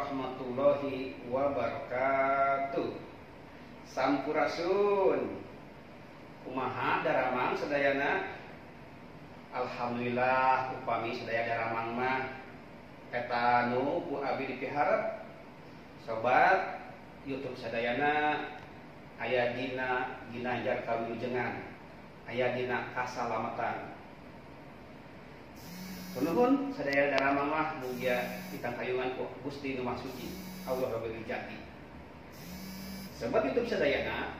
warahmatullahi wabarakatuh. Sampurasun. Kumaha daramang sadayana? Alhamdulillah upami sadaya daramang mah eta nu ku abi dipiharep. Sobat YouTube sadayana aya dina ginanjar kawilujengan, aya dina kasalamatan. Nuhun sadaya daramang mah mugia ditangkayungan ku Gusti Nu Maha Suci Allah Rabbil Izzati. Sobat YouTube sadayana,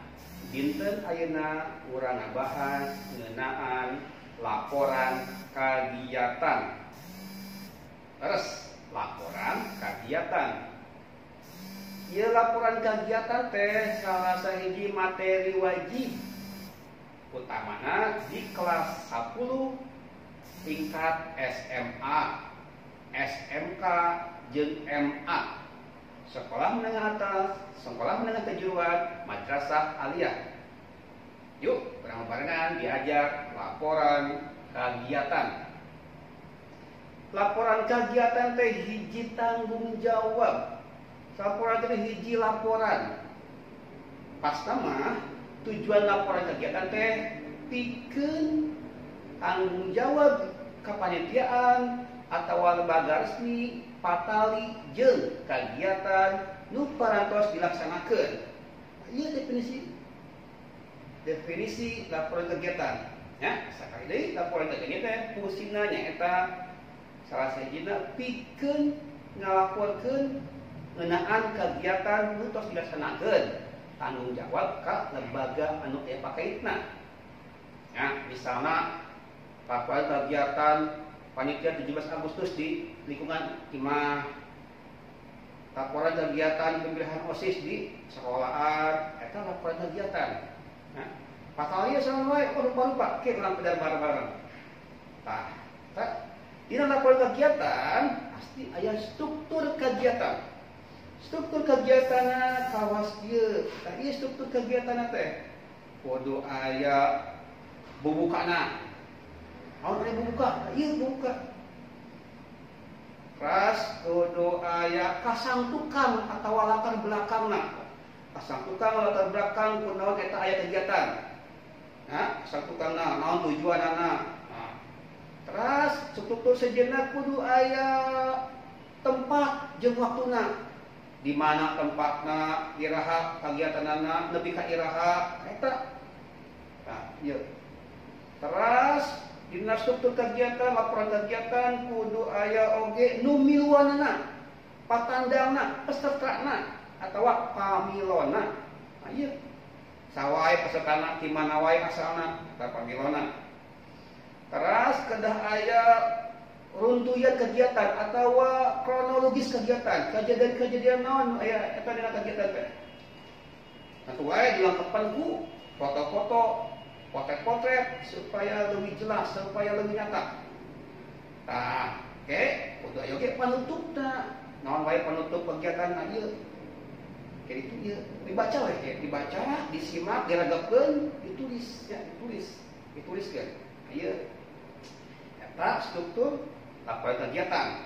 dinten ayeuna urang ngabahas ngeunaan laporan kagiatan. Terus laporan kagiatan. Ieu laporan kagiatan teh salah sahiji materi wajib utamana di kelas 10 tingkat SMA, SMK, jeung MA, sekolah menengah atas, sekolah menengah kejuruan, madrasah aliyah. Yuk, bareng-barengan diajar laporan kegiatan. Laporan kegiatan teh hiji tanggung jawab. Laporan teh hiji laporan. Pasta mah tujuan laporan kegiatan teh pikeun tanggung jawab kepanitiaan atau lembaga resmi patali jeung kegiatan nu parantos dilaksanakeun. Ieu definisi laporan kegiatan. Ya, sakali deui laporan kegiatan teh fungsina nyaeta salah sahijina pikeun ngalaporkeun ngeunaan kegiatan nu tos dilaksanakeun, tanggung jawab ka lembaga anu aya pakaitna. Ya, misalna laporan kegiatan panitia 17 Agustus di lingkungan imah, laporan kegiatan pemilihan OSIS di sekolahan, eta laporan kegiatan. Nah, patali sama wae, oh lupa-lupa, ke urang pedar bareng-bareng. Tah, eta dina laporan kegiatan pasti aya struktur kegiatan. Struktur kegiatanna kawas ieu. Tah ieu struktur kegiatanna teh kudu aya bubukana. Naon aya bubuka? Ieu bubuka. Teras kudu aya kasang tukang atawa latar belakangna. Kasang tukang latar belakang kunaon eta aya kegiatan. Nah, kasang tukangna naon tujuanana. Nah, teras struktur sejenna kudu aya tempat jeung waktuna. Di mana tempatna, iraha kagiatanana, nepi ka iraha eta. Nah, ieu. Teras dina struktur kegiatan, laporan kegiatan kudu aya oge nu miluanana, patandangna, pesertana atawa pamilona. Nah, ieu. Sawae pesertana ti mana wae asalna eta pamilona. Teras kedah aya runtuyan kegiatan atawa kronologis kegiatan, kejadian-kejadian naon aya eta dina kegiatan teh. Atuh wae dilengkepan ku foto-foto, potret-potret supaya lebih jelas, supaya lebih nyata. Tah, oke, kudu aya oge panutupna. Naon wae panutup kegiatan ieu. Kayak itu ieu, dibaca we, kayak dibaca, disimak, diragapkeun, ditulis ya, ditulis. Dituliskeun. Ieu eta struktur laporan kegiatan.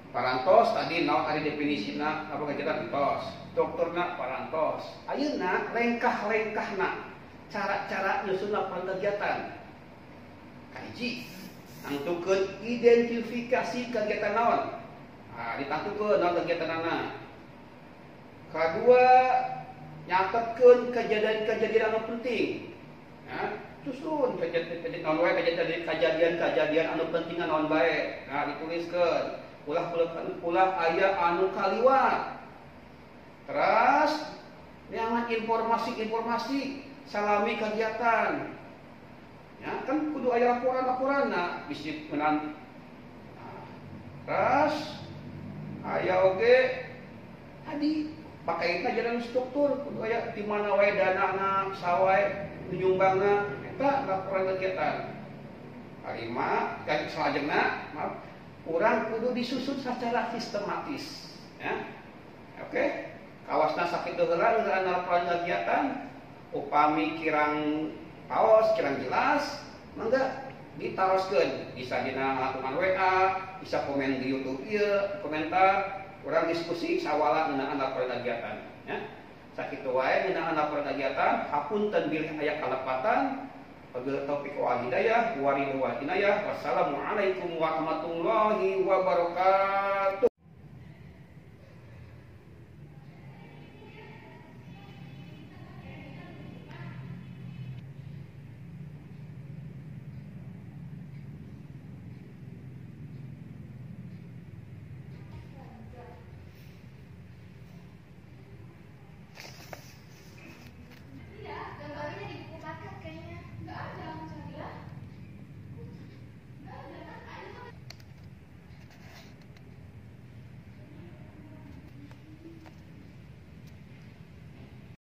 Parantos tadi naon tadi definisina apa kegiatan tos, strukturna parantos. Ayeuna lengkah-lengkahna cara-cara nyusun laporan kegiatan. Kahiji, nangtukeun identifikasi kegiatan naon. Nah, ditangtukeun naon kegiatanana. Kadua, nyatetkeun kejadian-kejadian anu penting. Nah, susun kejadian-kejadian anu penting naon bae. Nah, dituliskeun. Ulah aya anu kaliwat. Terus neangan informasi-informasi salami kegiatan. Ya, kan kudu aya laporan-laporanna bisi meunang. Nah, terus aya oge tadi pakaitna jalan struktur kudu aya di mana wae danana, sawae nyumbangna eta laporan kegiatan. Kalima, dan salajengna, maaf, urang kudu disusun secara sistematis, ya. Oke, kawasna sakitu heula ngeunaan laporan kegiatan, upami kirang paos, kirang jelas, mangga ditaroskeun, bisa dina lakukan WA, bisa komen di YouTube ieu, komentar. Urang diskusi sawala ngeunaan laporan kegiatan ya. Sakitu wae ngeunaan laporan kegiatan, hapunten bilih aya kalepatan. Wabillahi taufiq wal hidayah, waridho wal inayah. Wassalamualaikum warahmatullahi wabarakatuh.